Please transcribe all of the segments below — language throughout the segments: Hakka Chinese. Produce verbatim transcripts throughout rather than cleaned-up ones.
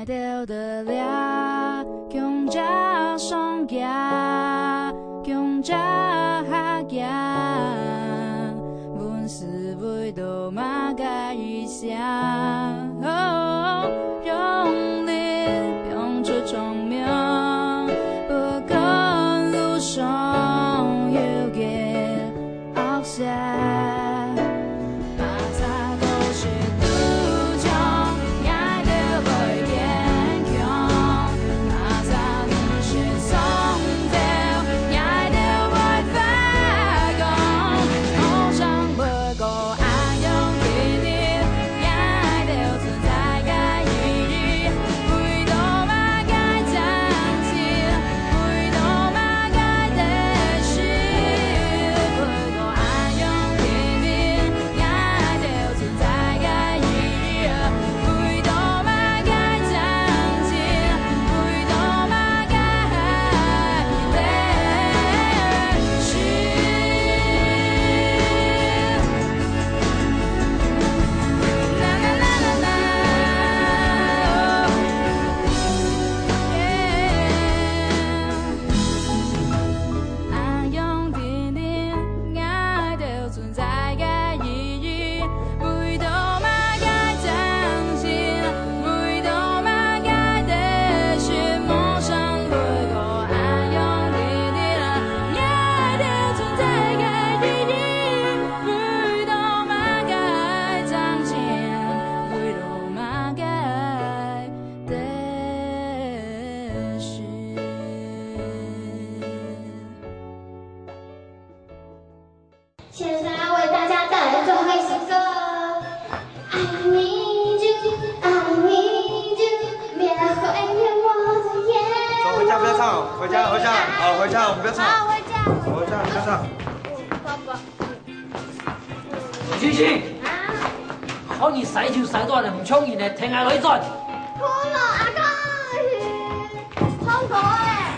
到得了，共隻上家，共隻下家，阮是為到麼个一下？哦，用力放出聰明，不管路上有个 惡勢。Masa都是拄著，𠊎兜會堅強。Masa都是上走，𠊎兜會發光。無想不過恁樣定定，𠊎兜 恁樣定定，𠊎兜存在个意義，為到麼个真心，為到麼个得失，無想為過恁樣定定，𠊎兜存在个意義，為到麼个真心，為到麼个 得失。现在为大家带来最后一首歌，I need you, I need you，别来怀念我的夜。走，回家，不要唱，回家，回家，好，回家，我们不要唱。好，回家。回家，不要唱。 星星，啊，好你使就使到呢，毋像人呢，聽下來轉。好了，阿哥，唱歌嘞，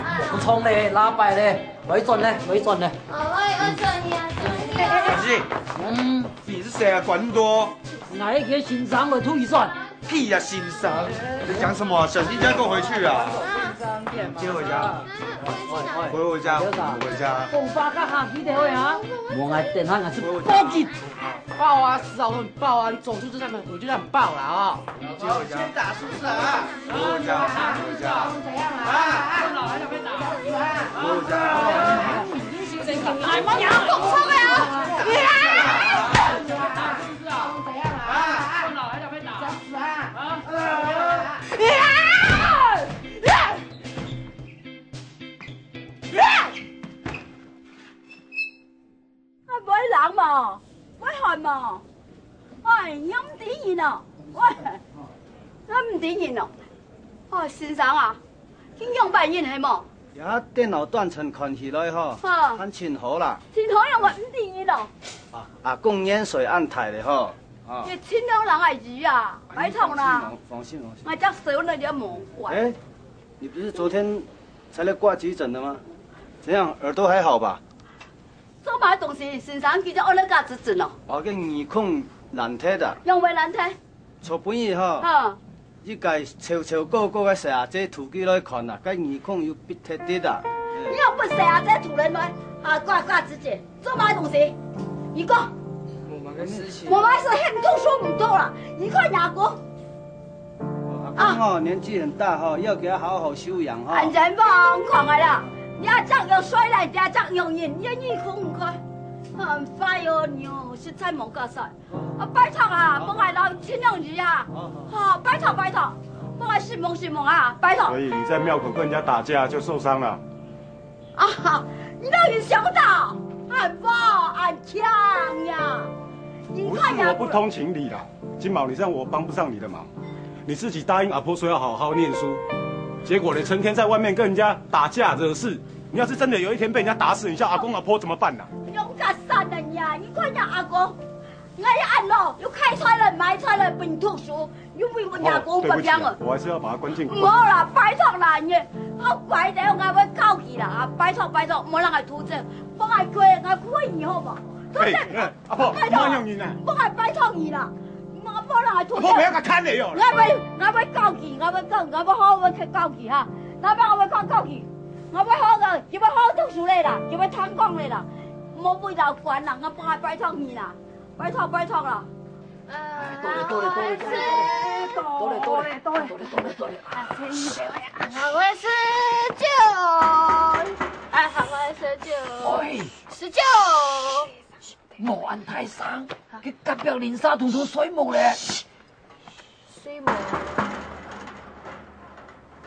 啊。毋唱咧，喇叭咧，來轉咧，來轉咧。哦，我也要轉呀，轉呀。星星，嗯，你是誰啊？管那麼多。哪一個先生會吐一轉？ 屁呀，先生！你在讲什么啊？小心叫你跟我回去啊！接回家，回我家，我回家。讲話較客氣點啊！莫愛等下，𠊎係報警。報啊，遲早都很報啊！你走出這扇門，回去讓你報了啊！接回家，先打是不是啊？回我家，回我家，回我家。哎，媽呀，搞錯了啊！啊，會冷無？會寒無？哎，仰毋知人哦？喂，仰毋知人哦？哦，先生啊， 你仰般人係無？這電腦斷層看起來吼，哈。還真好啦。真好仰會毋知人咯？啊，阿公年歲恁大咧吼，啊。這盡量人愛醫啊，拜託啦。放心，放心，放心。𠊎隻手呢，你也無怪。哎，你不是昨天才來掛急診的嗎？怎樣，耳朵還好吧？ 做麼个東西，先生佢就愛來掛急診哦？哦，該耳空爛忒啊。仰會爛忒？昨晡日吼，哈。一個瘦瘦高高个細阿姐渡佢來看啊，該耳空又必忒滴啊。你又分細阿姐渡人來，啊，掛，掛急診，做麼个東西？你講。無麼个事情。無麼个事，還讀書毋讀啦？你看若哥。 阿公吼，年紀很大吼，要給他好好休養吼。恁樣無空个啦，這隻樣衰來，這隻樣人，一日空毋開。很壞哦，你哦，實在無架勢。啊，拜託啊，分𠊎摎親娘姨啊，吼，拜託拜託，分𠊎承蒙承蒙啊，拜託。所以你在廟口跟人家打架就受傷了？ 啊，你哪有想到？恁好，恁慶呀！你看呀，不是我不通情理啦，金毛，你這樣我幫不上你的忙。你自己答應阿婆說要好好念書，結果呢，成天在外面跟人家打架惹事。你要是真的有一天被人家打死，你叫阿公阿婆怎麼辦呢？用較散的呀，你看呀，阿公， 𠊎一恁老，又開出來、賣出來分讀書，又為阮阿哥分享哦。哦，對不起啊，我還是要把他關進骨灰。無啦，拜託啦，你，好乖的，𠊎會教佢啦，啊，拜託拜託，莫讓𠊎肚子，放𠊎過，𠊎過年好無？哎，哎，阿婆，拜託，莫用你啦。莫，𠊎拜託你啦，莫無人愛讀書。我毋愛共看了喲。我愛，我愛教佢，我愛教，我愛好好去教佢哈。老闆，我愛教，教佢，我愛好好，佢愛好好讀書咧啦，佢愛聽講咧啦，莫為老管啦，我拜，拜託你啦，拜託，拜託啦。哎，多了，多了，多了，多了，多了，多了，多了，多了，多了，多了，啊，我愛睡覺。哎，我愛睡覺。哎。睡覺。 無恁大聲，佢隔壁鄰舍通通睡目咧。睡目。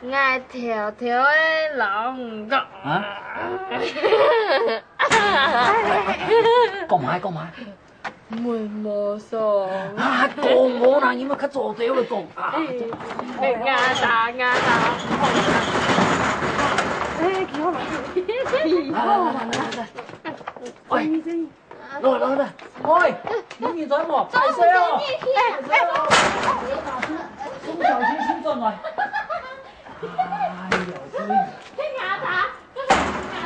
𠊎偷偷仔摎你講。啊？講麼个？講麼个？門無鎖。啊，講無啦，你愛較早兜來講啊。哎，哎，𠊎打，𠊎打。哎，幾好玩。來，來，來，來。 來，來，來。喂，有人在無？歹勢哦。歹勢哦。送小星星轉來。哎喲，真。去𠊎打，去𠊎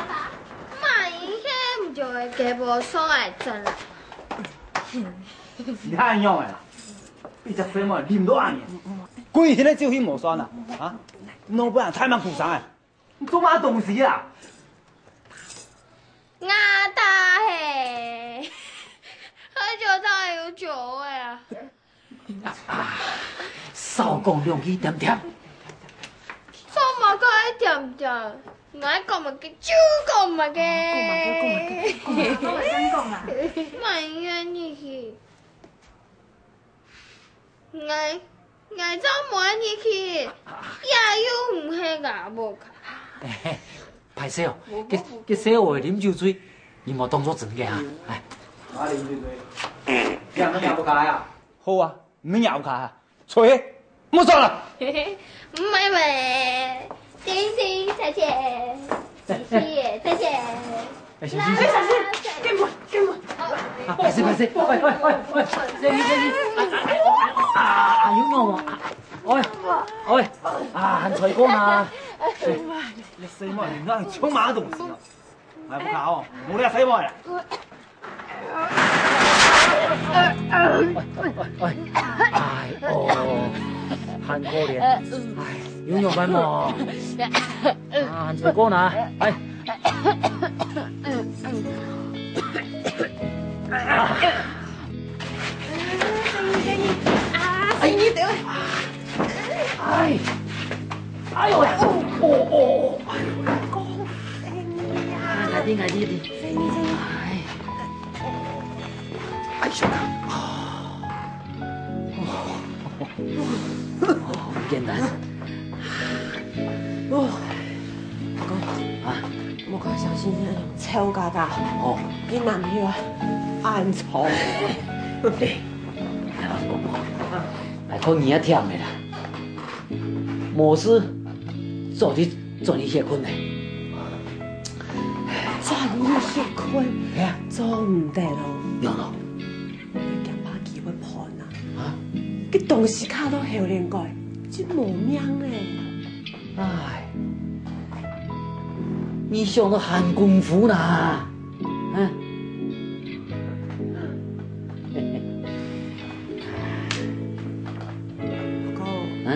打。媽，你現在毋就會給我送來轉來？你看恁樣个啦，一隻細妹啉到恁樣。幾日天个酒氣無算啊？啊？弄分人太慢苦傷哎。 你做麼个東西啊？𠊎打嘿，喝酒打有酒味啊。啊，少講兩句，恬恬。做麼个愛恬恬？𠊎講麼个就講麼个。講麼个，講麼个，講麼个，講麼个。慢一點，你去。 𠊎，𠊎就無愛入去，也又毋係吾屋下。歹勢哦，該，該細妹啉酒醉，你莫當做真个啊！哎。𠊎啉酒醉，你也無入屋下啊？好啊，毋入屋下啊，出去，莫轉來！妹妹，星星再見，姐姐再見。 哎，小心，小心，緊問，緊問。啊，歹勢，歹勢，喂，喂，喂，喂，小心，小心。啊，啊，啊，有用無？啊，喂，喂，啊，還吹過呢。哎，你細妹，你那充滿東西哦。來，不卡哦，我倈細妹啦。喂，喂，喂，哎，哦，還可憐。哎，有用飯無？啊，還吹過呢。哎。 哎，你等。哎，哎呦喂，哦，哦，哦，哎呦喂。啊，快點，快點，快點。哎，哎呦，啊。 哦，毋簡單。哦，阿公，啊？莫看小星星恁樣瘦嘎嘎，哦。佢男朋友恁醜。哎，阿公，啊。來看你也忝个啦。無事，早就轉去歇睏咧。轉去歇睏？哎呀。做毋得咯。仰咯？ 你驚怕佢會盤啊？啊？佢當時卡到喉嗹蓋，就無命咧。哎，你想到還功夫呢？啊？阿公，啊？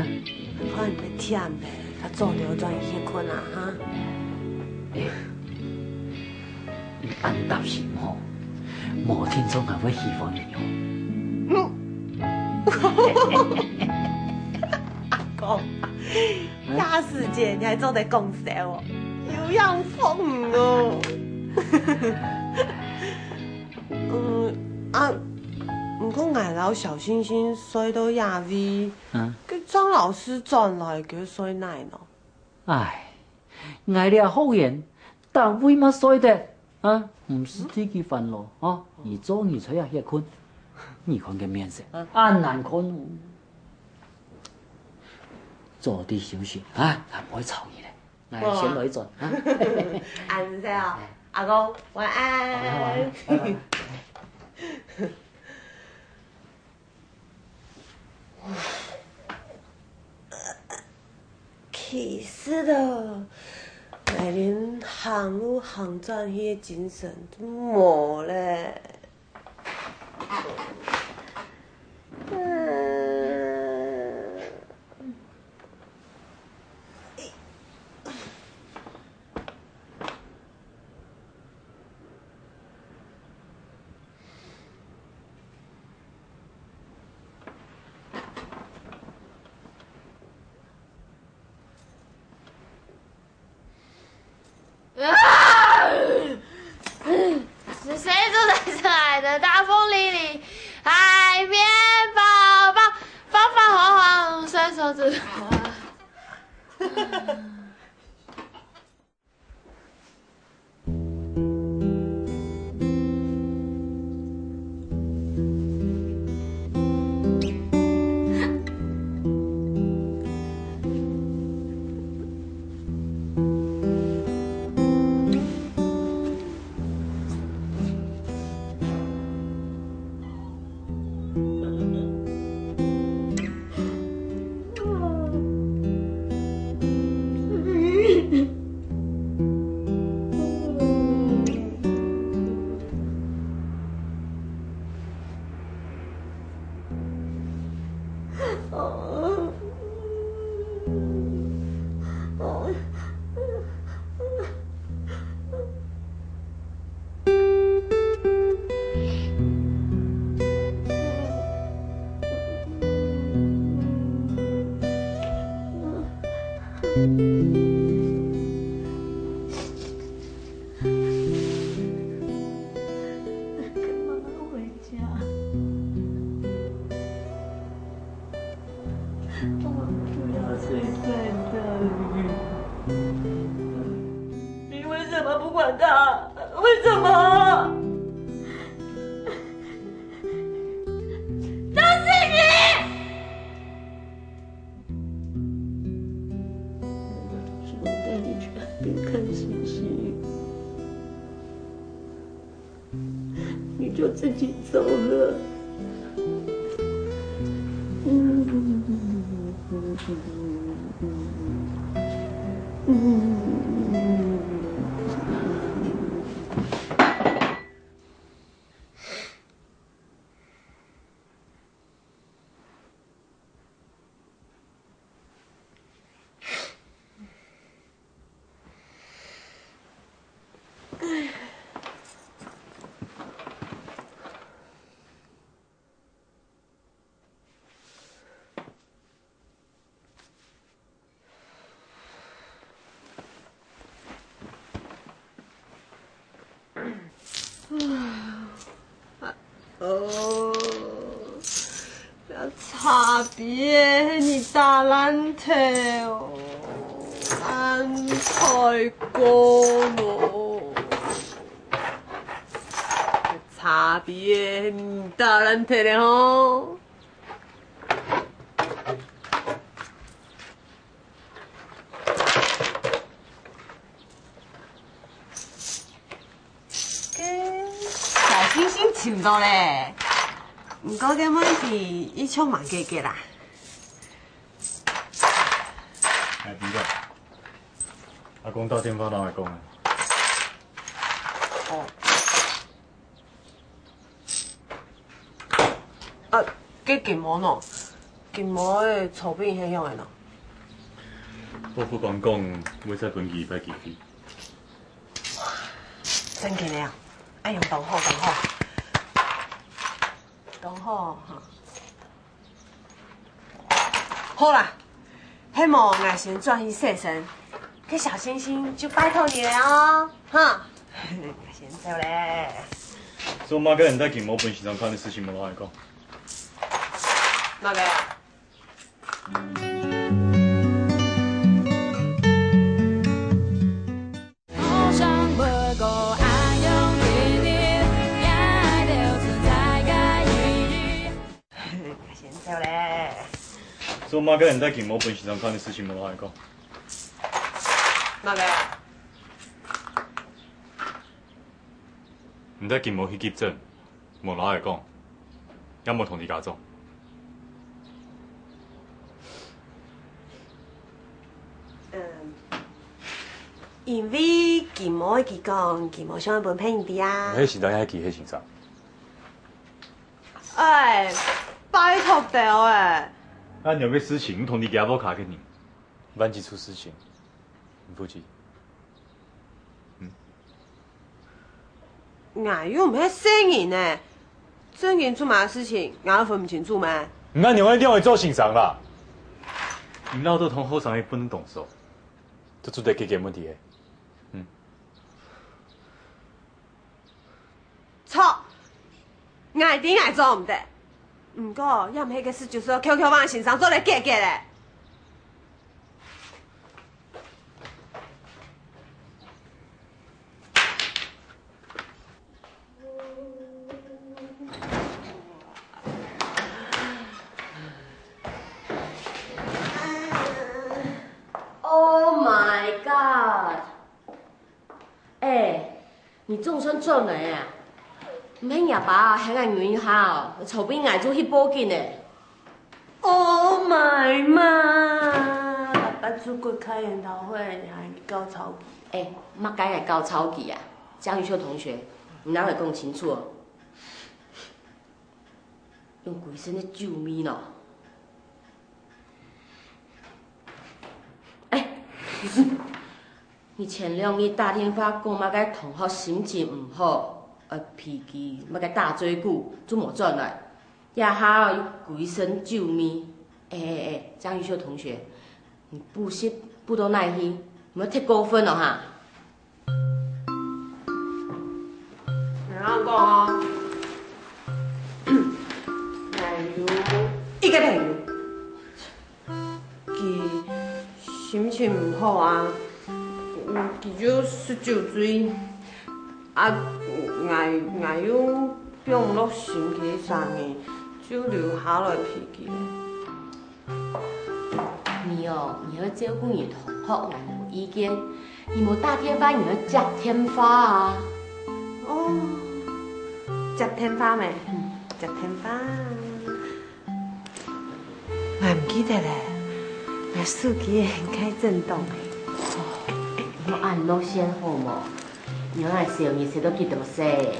看你會忝咧，較早兜轉去歇睏啊，哈？哎。 你恁貼心吼，無定著𠊎會喜歡你哦。阿公，該時節你還做得講笑哦，有樣瘋哦。嗯，啊，毋過𠊎摎小星星睡到這位，嗯。該張老師轉來佢睡哪呢？唉， 𠊎這學員，逐位嘛睡得，啊，毋使替佢煩惱，啊，你做你在啊歇睏。你看該面色，啊。恁難看哦。早點休息，啊，𠊎毋會吵你咧。𠊎先來轉，啊。恁細哦，阿公，晚安。晚安，晚安，拜拜。 其實哦，𠊎連行路行轉去个精神都無咧。到这里啊。跟妈妈回家。我不要睡在这里。你为什么不管他？为什么？都是你！我带你去海边看星星。 你就自己走了。哦，這茶杯仔，係你打爛忒哦，恁衰過哦。茶杯仔，係你打爛忒咧吼。 該小星星尋到咧，毋過該問題一直無解決啦。哎，平哥，阿公打電話摎𠊎講啊。哦。 啊，該金毛呢？金毛个草本係仰仔呢？伯父講講，會使分佢一擺機會。真个呢？恁樣當好，當好。當好，哈。 好啦，係無𠊎先轉去洗身，該小星星就拜託你了哦，哈。𠊎先走咧。做麼个毋帶金毛分先生看个事情無摎𠊎講？麼个啊？ 先走咧。做麼个毋帶金毛分先生看个事情無摎𠊎講？麼个啊？毋帶金毛去急診，無摎𠊎講，也無通知家長。嗯，因為金毛佢講，金毛想愛分別人知啊。該先生也係佢个先生。 哎，拜託兜仔。恁樣个事情，毋通知佢屋下个人。萬一出事情，你負責。嗯。𠊎又毋係細人呢，細人出麼个事情，𠊎會分毋清楚咩？你恁樣愛仰仔做先生啦？你恅著同學生个分動手，就做得解決問題个。嗯。 著，𠊎知𠊎做毋得。毋過，也毋係个事，就係愛強強分先生做來解決个。你總算轉來啊？毋係若爸喊𠊎忍一下哦，吵分𠊎就去報警呢。Oh my god！爸爸出國開研討會，你還搞吵佢？哎，麼个个搞吵佢啊？江雨秀同學，你拿來講清楚哦。用歸身个酒味咯。哎， 你前兩日打電話講麼个同學心情毋好，呃，脾氣麼个打嘴鼓，就無轉來。這下又歸身酒味。哎哎哎，江雨秀同學，你補習補到哪去？毋好忒過分了哈！你聽講哦，還有一個朋友， 佢心情毋好啊，嗯，佢就食酒醉，啊，𠊎𠊎又放毋落心佢个聲音，就留下來陪佢咧。你哦，你愛照顧你同學，𠊎無意見。你無打電話，你愛接電話啊。哦，接電話咩？嗯。接電話。 𠊎毋記得咧，𠊎手機會該震動咧。哦，莫恁囉先好無？你愛小人食到幾多歲，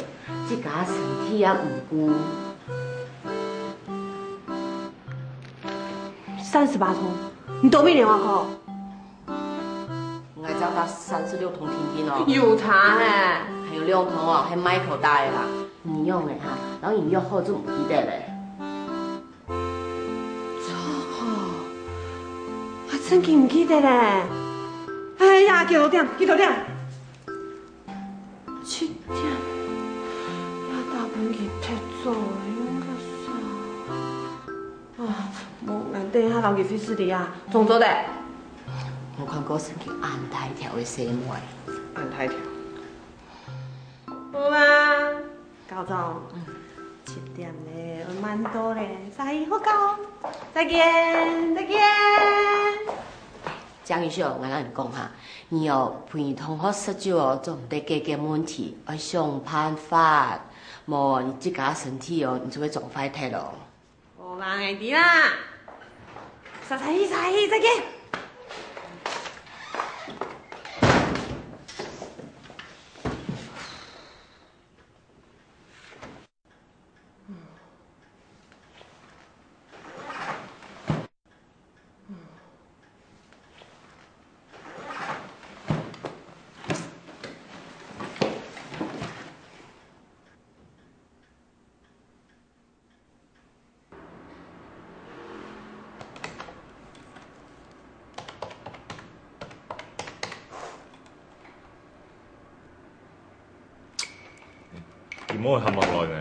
自家身體也毋顧。三十八通，你都沒電話call？ 𠊎正打三十六通定定哦。有差嘿。還有兩通哦，係Michael打个啦。你仰仔哈，摎人約好就毋記得咧。糟糕，還真經毋記得咧。哎呀，幾多點？幾多點？七點。也打分佢忒早了，應該係啊。 啊，無，𠊎等一下摎佢會失禮啊，總做得。無看過身軀恁大條个細妹。恁大條。好啊，校長，嗯。七點咧，愛慢到咧，再會好講。再見，再見。江雨秀，𠊎摎你講哈，你哦，陪你同學食酒哦，做毋得解決問題，愛想辦法，無你自家身體哦，你就會撞壞忒哦。 無啦，𠊎知啦。煞煞去，煞煞去，再見。佢無喊人來呢？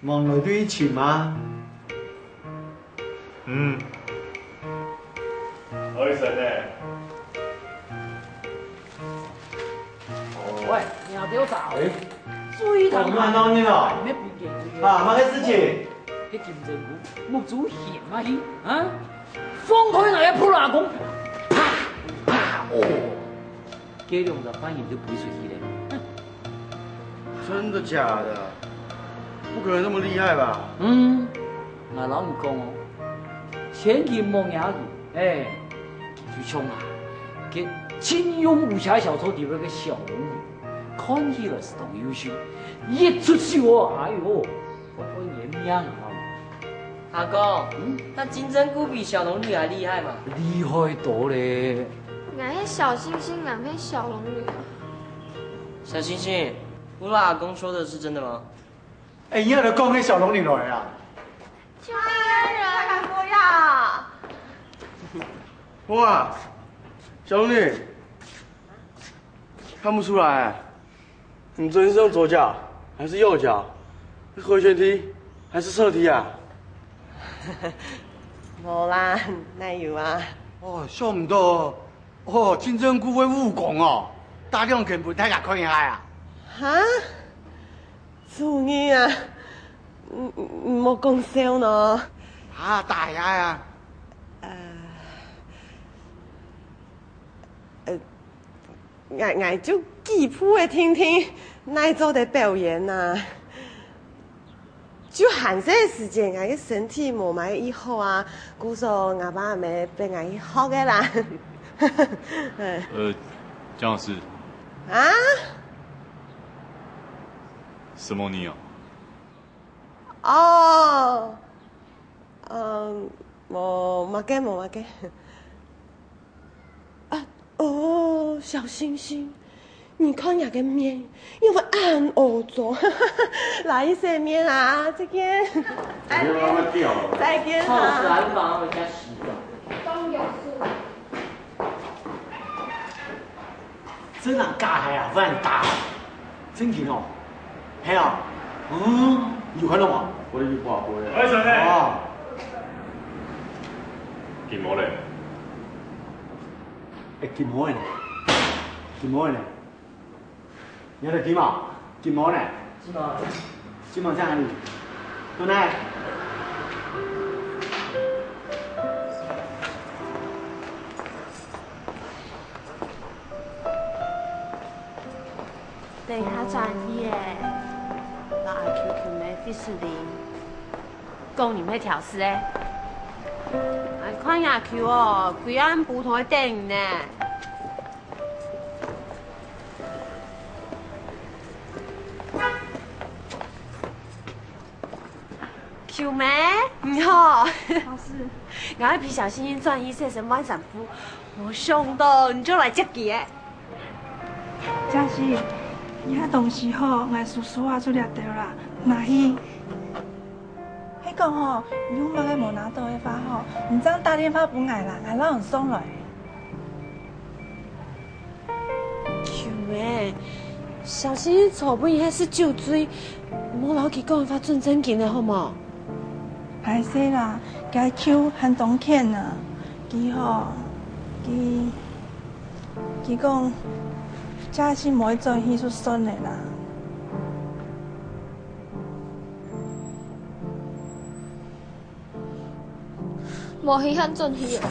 人來對佢尋啊。嗯。好意思呢。 喂，你阿丟啥？哎，注意他哦，你看到你了。你們比給這個啊，麼个事情？這金針菇，目珠顯嘛去啊？放開那個破老公，啪啪哦，這兩隻犯人就飛出去了。哼。真的假的？不可能那麼厲害吧？嗯，𠊎摎你講哦，千祈莫惹佢。 哎，就像啊，該金庸武俠小說裡背个小龍女，看起來是當優秀，一出手哦，哎喲，會會連命啊！阿哥，嗯？該金針菇比小龍女還厲害嘛？厲害多咧！𠊎係小星星，𠊎毋係小龍女啊。小星星，烏拉阿公說的是真的嗎？ 哎，你還在講該小龍女來啊？救命啊！人！快看，不要！哇，小龍女，看不出來，你昨天是用左腳還是右腳？是回旋踢還是側踢啊？無啦，哪有啊？哦，想毋到哦。 哦，金針菇會武功哦，打兩拳分大家看一下啊。哈？主任啊，你你你莫講笑喏。啊，打呀呀！呃，呃， ，𠊎，𠊎就幾步仔定定，哪做得表演啊？就還細个時節，𠊎个身體無麼个異好啊，故所𠊎爸阿姆逼𠊎去學个啦。嗯。呃，江老師。啊？什麼你哦？哦，嗯，無麼个，無麼个。啊，哦，小星星，你看你个面，又會恁烏糟，來洗面啊，再見。再見，再見啊。臭死了，你把我家洗掉。 真个假个啊？毋打，真个哦。係啊，嗯，你有看到無？我有看過。哎，真个。哦。金毛嘞？哎，金毛呢？金毛呢？你看到金毛？金毛呢？金毛。金毛在哪裡？在哪？ 等下轉去欸，摎阿舅舅姆Felicity講你毋係挑事欸。哎，看阿舅哦，歸暗晡都在等你呢。舅姆，你好。老師。𠊎陪小星星轉去洗身換衫褲，無想到你就來接佢欸。 佳琪，你个東西吼，𠊎收收啊就這兜啦，拿去。係講吼，你有麼个無拿到个話吼，你正打電話分𠊎啦，𠊎摎你送來。舅姆，小心坐分佢係食酒醉，莫摎佢講話準正經个好無？ 歹勢啦，該舅還當譴啊！佢吼，佢，佢講，假使無愛轉去就算了啦。無稀罕轉去啊！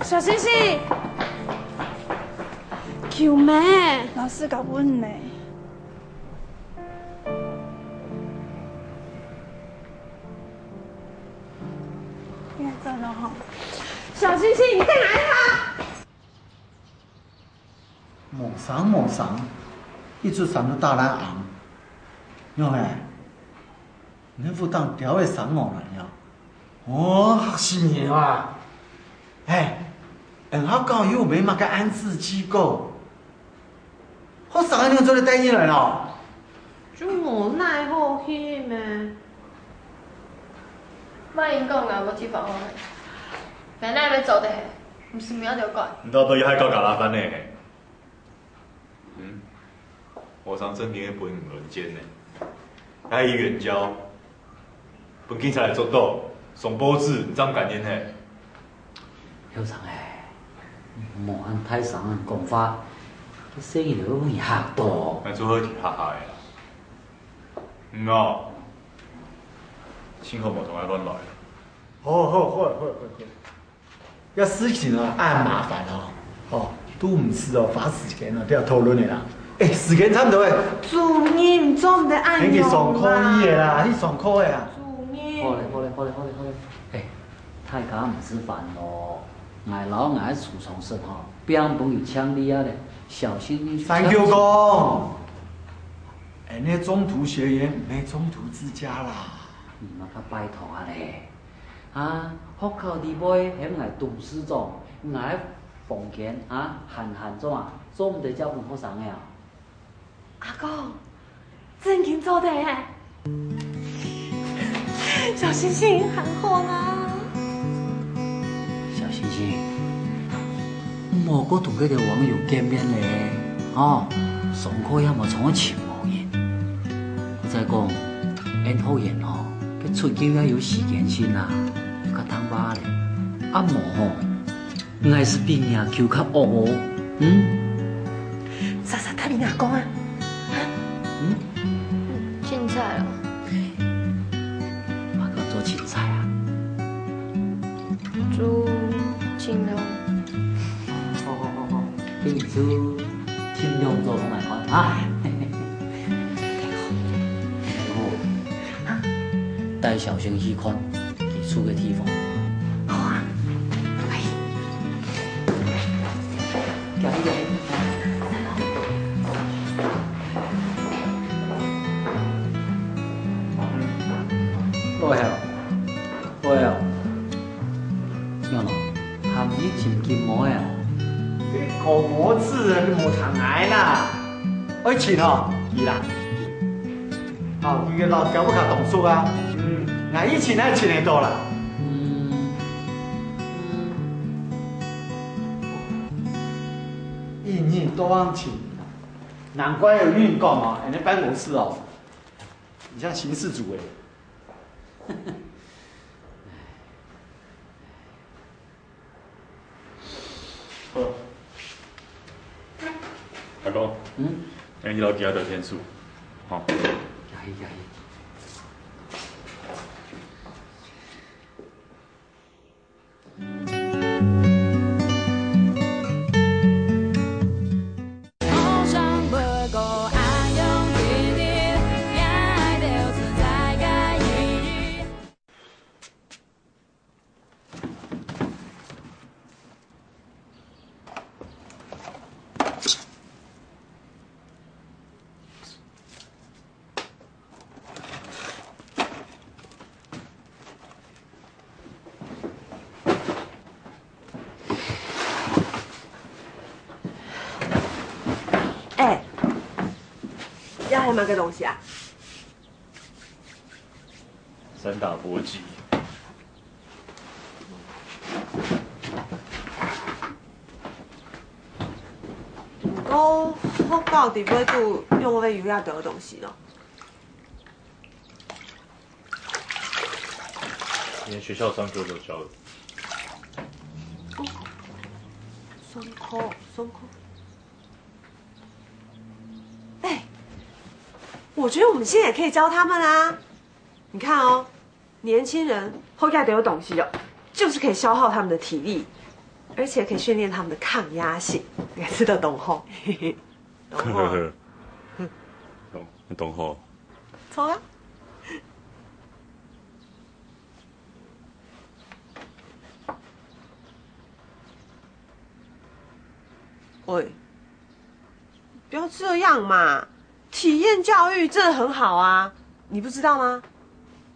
小星星，救命！老師搞混呢。 你來轉了吼。小星星，你等一下！無聲無聲，一出聲就打爛紅。仰仔？你屋頂吊个生蛇來了？哦，嚇死人啊！哎，恩學校又無麼个安置機構， 學生个仰做得帶入來咯？就無哪好去咩？莫恁講啊，無地方好去。本來也做得係，毋使毋要就管。你到底還搞搞拉番呢？嗯？學生證件分你們輪奸呢？還有援交， 分警察來捉到，上報紙，你正甘願係？校長欸，莫恁大聲恁講話，該細人仔會分你嚇到。𠊎做得去嚇嚇个啦。嗯哦，幸好無同𠊎亂來。好，好，好，好，好，好。 這事情啊，恁麻煩哦，吼，都毋使哦，花時間哦，這討論个啦。哎，時間差毋多誒，主任，做毋得恁樣啦。你去上課去个啦，去上課个啦。主任。好咧，好咧，好咧，好咧，好咧。哎，大家毋使煩惱，𠊎摎𠊎个儲藏室吼，放分有淨俐啊咧，小心你。三舅公，哎，該中途學員毋係中途之家啦。你莫較拜託啊咧。 啊，學校裡背喊𠊎董事長，𠊎个房間啊，閒閒做啊，做毋得借分學生个啊。阿公，正經做得誒！小星星還好啦。小星星，莫過同該兜網友見面咧，吼，上課也無從來尋無人。 再講，恁好言吼，該出去也有時間性啊，較聽話咧。啊無吼，𠊎係比若舅較惡哦，嗯？莎莎，該你阿公啊？嗯？凊彩哦。麼个做凊彩啊？就盡量。好好好好。你就盡量做看看啊。好，帶小新去看佢住个地方。好啊。哎。行，行。過後。 喂哦，仰咯，含你尋金妹啊？你講無知啊，你無聽𠊎啦。愛尋吼，佢啦。哦，佢个老家屋下當熟啊。嗯，𠊎以前也尋得到啦。嗯，嗯。一日到暗尋，難怪有人講哦，恁呢辦公室哦，你像刑事組誒。 好。阿公，嗯？哎，你老弟要得天数，好。加一，加一。 哎，這係麼个東西啊？ 三打搏擊。毋過學校底背肚仰會有這兜東西呢？以前學校上課都教的。哦，上課，上課。 哎，我覺得我們現在也可以教他們啊。你看哦，年輕人學這兜東西哦，就是可以消耗他們的體力，而且可以訓練他們的抗壓性。你看，這都懂吼，嘿嘿，懂吼。懂，懂吼。錯啊。 喂，不要這樣嘛，體驗教育真的很好啊，你不知道嗎？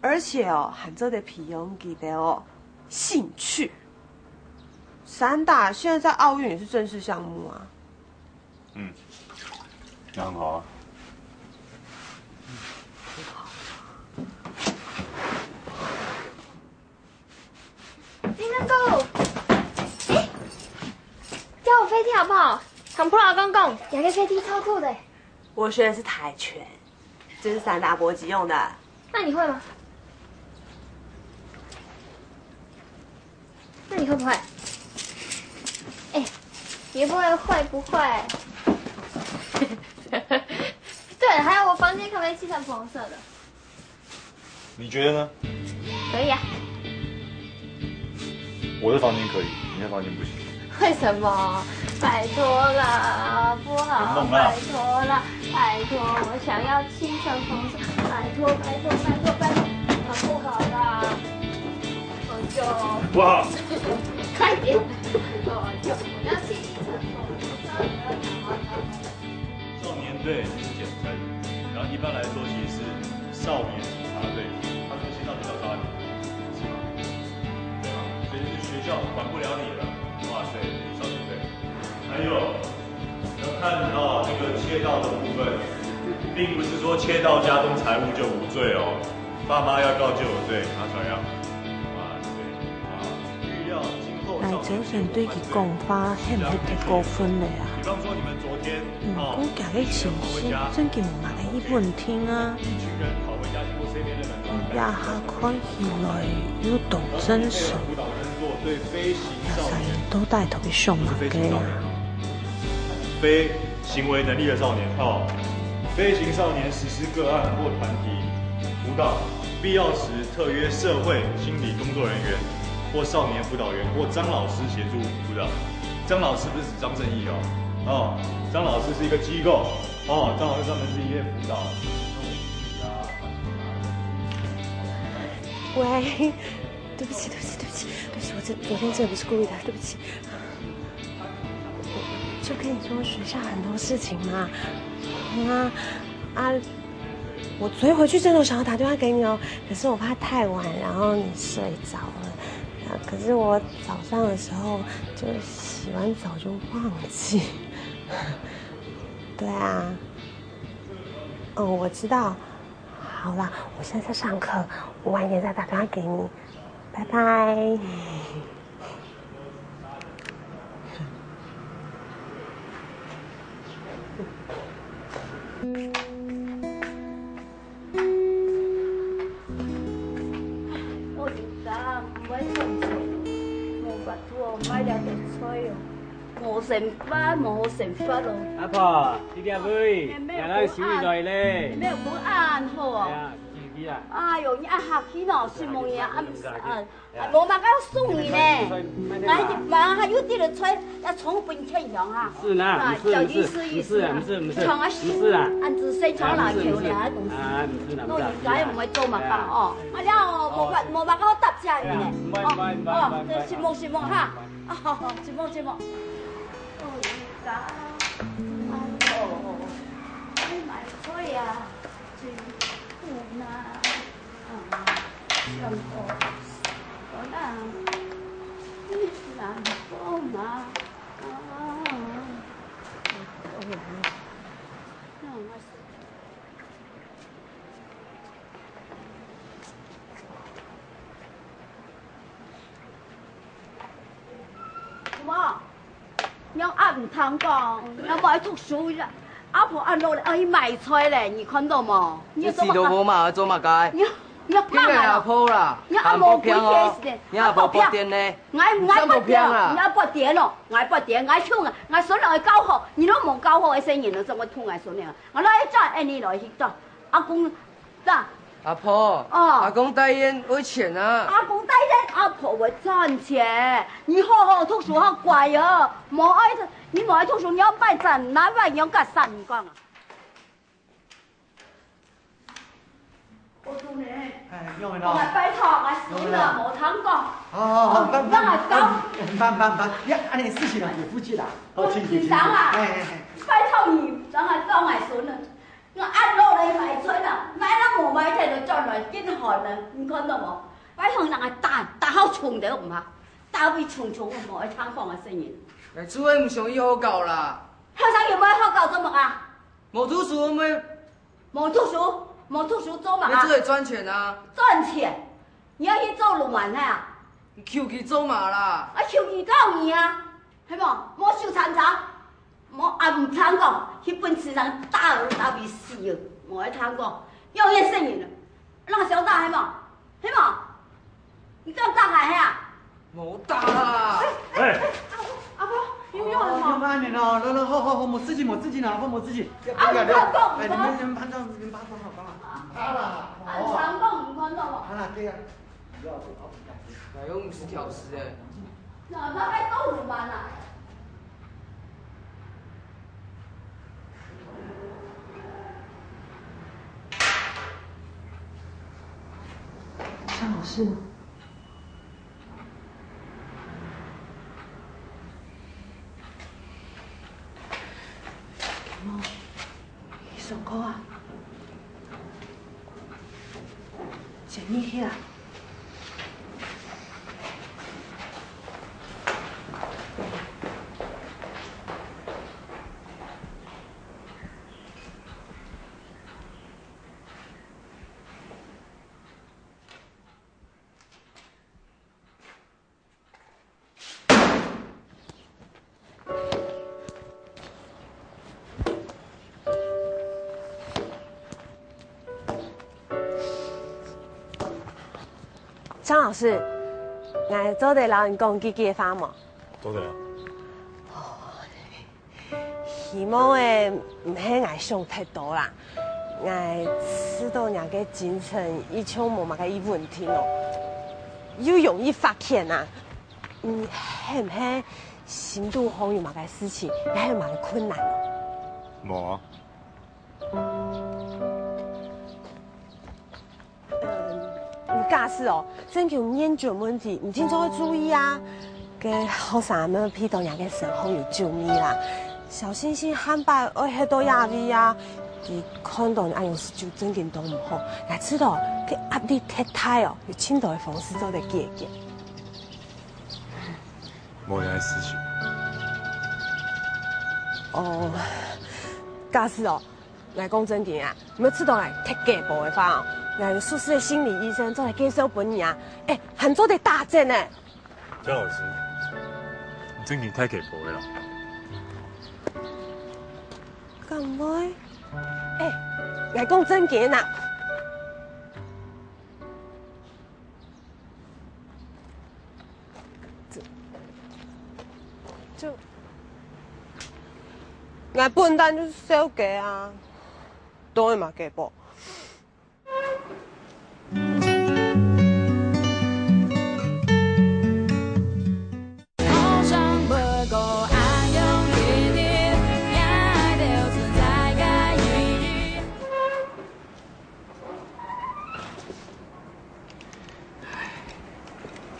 而且哦，還做得培養佢兜哦，興趣。散打現在在奧運也是正式項目啊。嗯，那很好啊。 金正哥，欸，教我飛踢好不好？同普老公講，這個飛踢超酷的。我學的是跆拳，這是散打搏擊用的。那你會嗎？那你會不會？欸，別不會，會不會？對了，還有我房間可不可以漆成粉紅色的？ 你覺得呢？可以啊。我的房間可以，你的房間不行。為什麼？拜託啦，不好，別弄啦。拜託啦，拜託，我想要漆成紅色，拜託，拜託，拜託，拜託，好不好啦？我就不好。快點，我就我要漆成紅色，我要拿花花。 少年隊是简称，然后一般来说其实是少年警察队。他说青少年叫少年，是吗？对吧？所以就是学校管不了你了。哇塞，你是少年队。还有，要探讨这个切到的部分，并不是说切到家中财物就无罪哦。爸妈要告就有罪，拿出来啊。哇塞，啊，预料今后少年 𠊎朝晨對佢講話，係毋係忒過分了啊？毋過佢个情緒真經無麼个異穩定啊。佢這下看起來又當正常，這儕人到底在該想麼个啊？非行為能力的少年，哦，非行少年實施個案或團體輔導，必要時特約社會心理工作人員或少年辅导员或张老师协助辅导。张老师不是指张正义哦。哦，张老师是一个机构，哦，张老师专门是一些辅导。喂，对不起，对不起，对不起，对不起，我这昨天真的不是故意的，对不起。就跟你说学校很多事情嘛，啊啊，我昨天回去真的有想要打电话给你哦，可是我怕太晚，然后你睡着了。啊，可是我早上的时候就洗完澡就忘记。对啊，哦，我知道。好啦，我现在在上课，我晚一点再打电话给你，拜拜。老人家，毋會賺錢，無法度買了个菜哦，無生活，無好生活咯。阿婆，你這位，哎，沒有，原來是你來咧。沒有，無恁好哦。哎呀，去去啊。哎喲，你恁客氣喏，承蒙你啊，啊，啊，無麼个送你呢。哎，你嘛還有這個菜，要從本錢養啊。是啦，啊，不是，不是，不是啊，不是，不是，像啊，不是啦。恁仔細，像老球了，哎，還講是。啊，不是啦，不是啦。老人家又毋會做麼个哦。 啊了哦，無法，無法度答謝你呢。哎呀，毋會，毋會，毋會，哦，毋會，毋會。哦，承蒙，承蒙哈。哦，承蒙，承蒙。哦，哎喲，你買菜啊，真苦呐。啊，想講，講啊，你難過嘛。啊，哦，那我 什麼？你阿毋聽講，你無愛讀書啦？阿婆恁老咧，愛去買菜咧，你看到無？你做麼个？你死都無嘛，愛做麼个？你，你聽下阿婆啦，你阿婆講哦，你阿婆發癲呢，𠊎，𠊎發癲，你阿發癲哦，𠊎發癲，𠊎窮啊，𠊎孫來教好，你都無教好，个細人仔，怎會同𠊎孫呢？𠊎來一轉，哎，你來去轉，阿公 咋？阿婆，哦。阿公大願愛錢啊。阿公大願，阿婆會賺錢。你好好讀書，好乖哦。無愛，你無愛讀書，你愛拜山，哪會用个山講啊？我同你，哎，用得到。我來拜託，𠊎孫啊，用得到。無聽講。好，好，好，哦，慢，慢，讓我教。慢，慢，慢，呀，恁樣事情啊，有福氣啦。好，請，請，請。先生啊，哎，哎，哎。拜託你，讓我教𠊎孫啊。 𠊎恁老來買菜啦，買啦無買忒就轉來，緊寒啊，你看到無？拜託人个打，打好重都毋怕，打會重重个無愛聽講个細人。𠊎就係毋想去學校啦。學生又無愛學校做麼个？無讀書，毋係。無讀書，無讀書做麼个？𠊎就係賺錢啊。賺錢？你愛去做鱸鰻啊？你求其做嘛啦？啊，求其到你啊，係無？無收田產。 無，啊，毋聽講，去分先生打，打會死哦，無愛聽講，用个細人啊，人想打係無？係無？你敢打𠊎係啊？無打啦。哎，哎，阿婆，阿婆，有用了無？哦，用恁樣哦，來來，好好好，無事情無事情啦，阿婆無事情。啊，毋好講，哎，你們你們班長，你們班長好，幫忙。啊啦，啊，毋聽講，毋看到無？好啦，對啊。 𠊎又毋係挑事个。那，那該到底怎麼辦啊？張老師。 上課啊，先入去啊。張老師，𠊎做得摎你講幾句話無？做得啊。希望誒，毋係𠊎想忒多啦。𠊎試著若个精神一向無麼个問題哦，又容易發譴啊。你係毋係心肚項有麼个事情，也係有麼个困難哦？無啊。嗯，你假使哦，真經有煙酒問題，你定著愛注意啊。該學生乜鼻著若个身項有酒味啦，小星星下擺愛歇到這位啊，佢看著你恁樣就真經當毋好，𠊎知著，該壓力忒大哦，有盡多个方式做得解決。 無這个事情。哦，假使哦，𠊎講真經啊，你有試著𠊎踢雞婆个話哦，𠊎有熟識个心理醫生做得介紹分你啊，誒，還做得打折呢。張老師，你真經踢雞婆个啦？敢會？誒，𠊎講真經啊。 就，𠊎本旦就係小雞啊，當然嘛雞婆。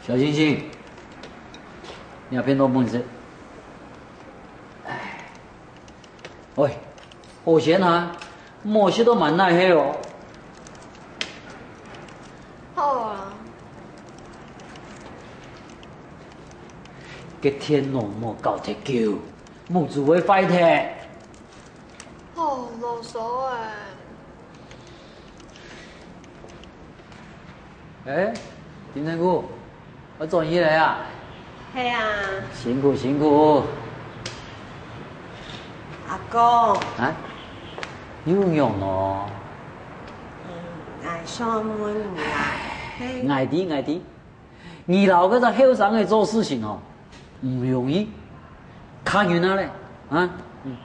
小星星，你也變到毋食。唉，喂，好鮮哈，莫食到滿哪去哦。好啊。該電腦莫搞忒久，目珠會壞忒。 好囉嗦欸。欸，丁成牯，愛轉去了啊？係啊。辛苦，辛苦。阿公。啊？又仰呢？嗯，𠊎想問你啊，係。𠊎知，𠊎知。 你摎該隻後生仔做事情吼，毋容易，較忍啊咧，啊？嗯。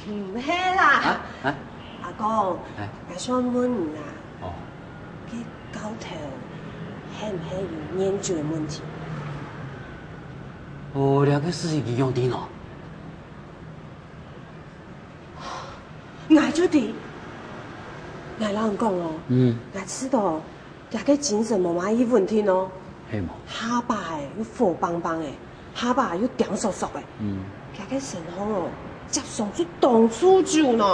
毋係啦。啊？啊？阿公，哎。𠊎想問你啊，哦。該教頭係毋係有煙酒个問題？哦，這个事情你仰知呢？𠊎就知。𠊎摎你講哦，嗯。𠊎試著 厥个精神無麼个穩定哦。係無？下把仔又火梆梆仔，下把仔又恬索索仔。嗯。厥个身項哦，輒常就當酗酒呢。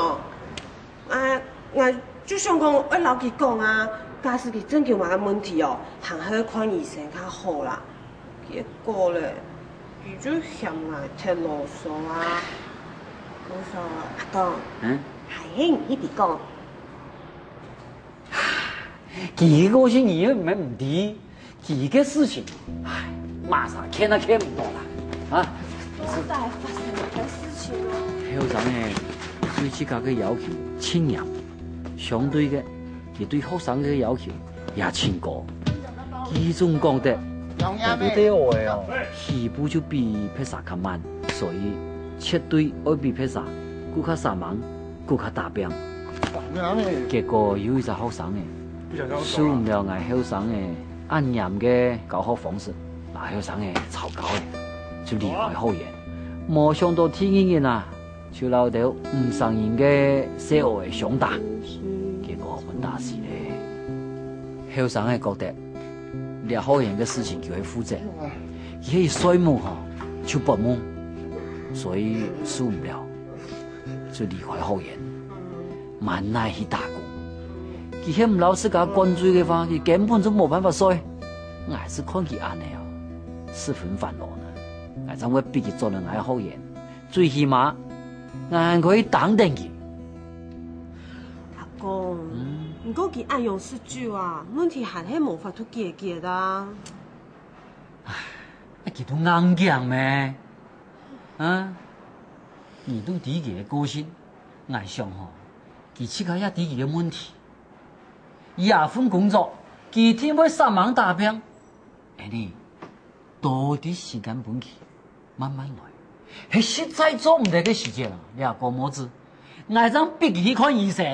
啊，𠊎就想講愛摎佢講啊，假使佢真經有麼个問題哦，還係看醫生較好啦。結果咧，佢就嫌𠊎忒囉嗦啊。囉嗦，阿公，嗯？還係你一直講。 佢个個性你又毋係毋知，佢个事情，唉，麼儕勸也勸毋到啦，啊！到底發生麼个事情啊？後生仔對自家个要求盡嚴，相對个，佢對學生个要求也盡高。佢總講得，有兜仔哦，起步就比別儕較慢，所以絕對愛比別儕過較煞猛，過較打拚。 結果有一隻學生仔，受毋了𠊎後生仔恁嚴个教學方式，摎後生仔吵交仔，就離開學園。無想到第二日啊，就摎兜毋成形个細孲仔相打，結果分打死咧。後生仔覺得，這學園个事情佢會負責，佢係睡目吼，就發夢，所以受毋了。 就離開學園，滿哪去打工。佢係毋摎自家灌醉个話，佢根本就無辦法睡。𠊎係看佢恁仔哦，十分煩惱呢。𠊎正會逼佢轉來𠊎學園，最起碼，𠊎還可以當等佢。阿公，嗯？毋過佢恁樣食酒啊，問題還係無法度解決啊。唉，佢都硬頸咩？啊？你都知佢个個性， 𠊎想吼，佢自家也知佢个問題。這份工作，佢一定會煞猛打拚。恁仔，多點時間分佢，慢慢來。係實在做毋得个時節啊，這個妹子，𠊎正逼佢去看醫生。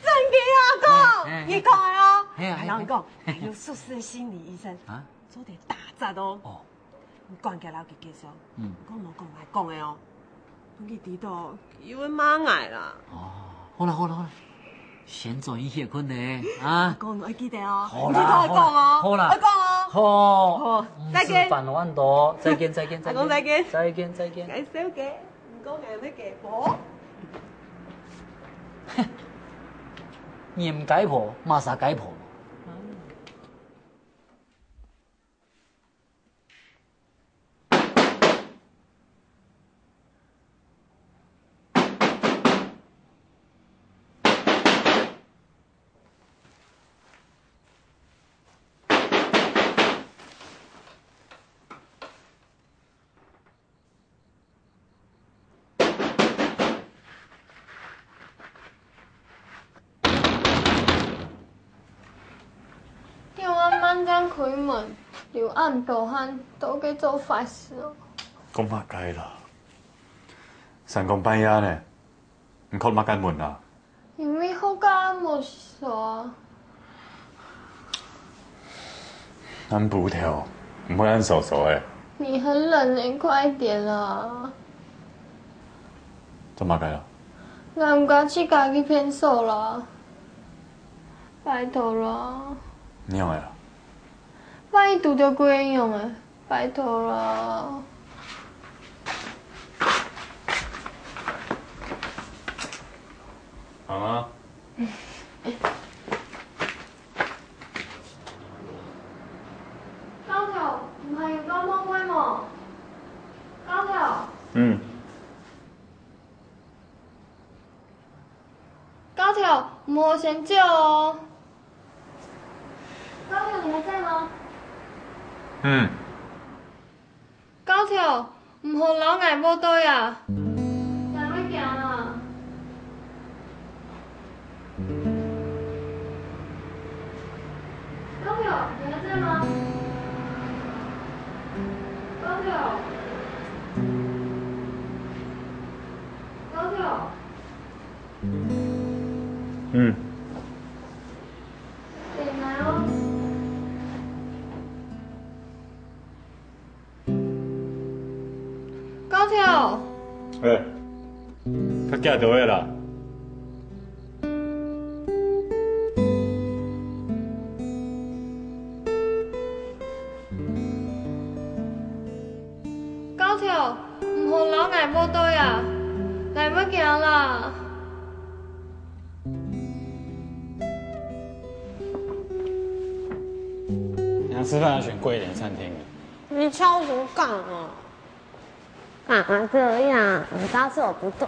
真个啊，阿公，哎，哎，你看哦，哎，哎，𠊎摎你講，哎，哎，有熟識个心理醫生。啊？做得打雜哦。哦。你管佢摎佢介紹，嗯。講無講𠊎講个哦。分佢知道，佢會罵𠊎啦。哦，好啦好啦好啦，先轉一歇睏呢，啊。講愛記得哦，好啦，你記得愛講哦，好啦，愛講哦。好，好，再見。嗯，食飯飯多，再見再見再見，阿公再見，再見再見。介紹个，你講𠊎个雞婆。你毋雞婆，麼儕雞婆？ 今暗慢正開門，流恁多汗，都係做壞事哦。講麼个啦？三更半夜呢，你開麼个門啊？因為學校無鎖。恁烏頭，毋會恁趖趖个。你很冷欸，快點啊！做麼个啊？𠊎毋敢自家去便所啦。 拜託啦。仰仔啊？萬一堵著鬼仰仔？拜託啦。好啊。高頭，毋係有到廟會無？高頭。嗯。 高頭，毋好先走哦。高頭，你還在嗎？嗯。高頭，毋好摎𠊎無對啊！𠊎會驚啊！高頭，你還在嗎？高頭，高頭。 嗯。高頭。欸，較遽兜仔啦。 高頭，毋好摎𠊎無對啊！𠊎會驚啦！你要吃飯要選貴一點的餐廳。你超級敢哦！幹嘛這樣？你知道是我不對，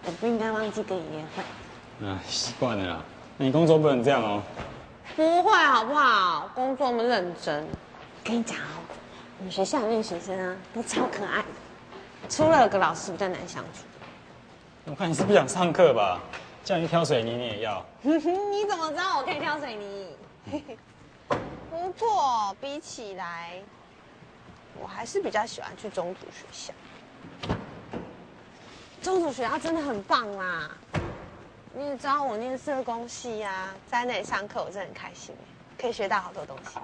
我不應該忘記跟你約會。啊，習慣了啦。那你工作不能這樣哦。不會好不好？工作那麼認真。跟你講哦，我們學校的練習生啊，都超可愛的。 除了有個老師比較難相處。我看你是不想上課吧？叫你去挑水泥你也要。你怎麼知道我可以挑水泥？不過比起來，我還是比較喜歡去宗族學校。宗族學校真的很棒啦！你也知道我念社工系啊，在那裡上課我真的很開心，可以學到好多東西。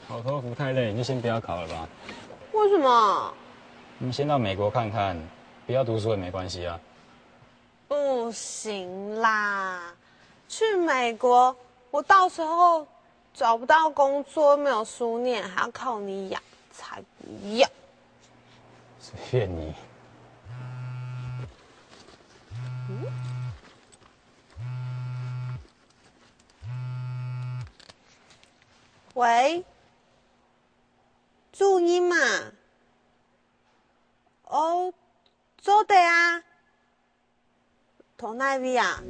考托福太累，你就先不要考了吧。為什麼？我們先到美國看看，不要讀書也沒關係啊。不行啦，去美國，我到時候找不到工作，沒有書念，還要靠你養，才不要。隨便你。 喂，朱姨嘛？哦，做得啊。在哪位啊？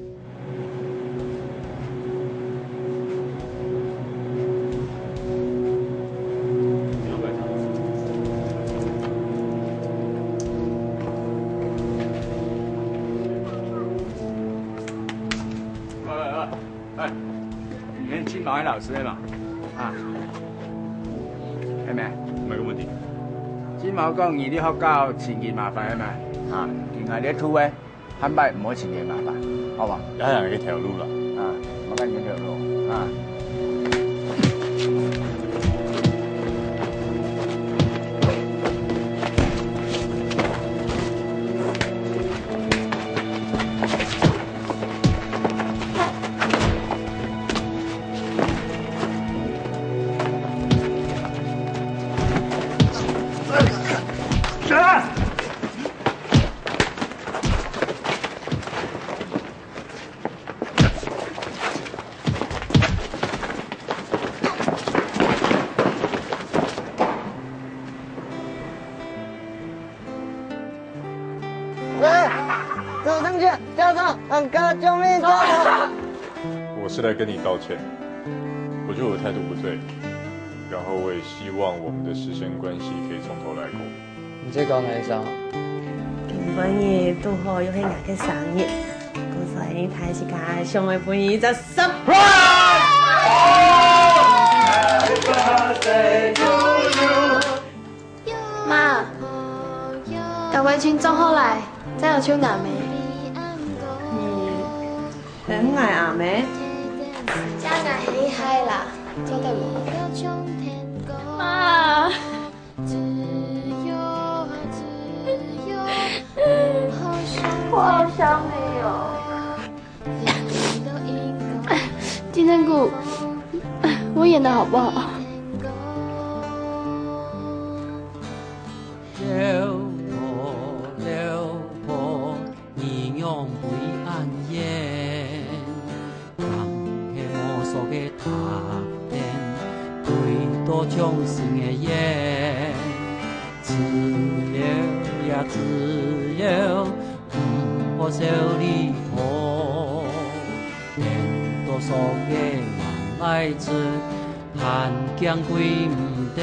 喂喂喂，哎，你係金毛个老師係無？啊，係無？麼个問題？金毛講你在學校尋佢麻煩係無？啊，佢𠊎這圖誒，下擺毋好尋佢麻煩，好無？當然一條路了。啊，麻煩你一條路啊。俺哥，救命！救命！我是来跟你道歉，我觉得我的态度不对，然后我也希望我们的师生关系可以从头来过。你在讲哪一张？今晡日拄好又係𠊎个生日，故所大自家想愛分你一隻surprise。媽，搞愛情裝好來，再有去拿咩？你等𠊎阿姆？這𠊎係一孩啦，做得無？媽，我好想你哦。金針菇，我演的好不好？ 老婆，老婆，你仰會恁冤？當係無數个他人，對到將心个冤。只有呀，只有，毋好愁老婆，等到數个還來出，還驚鬼毋得。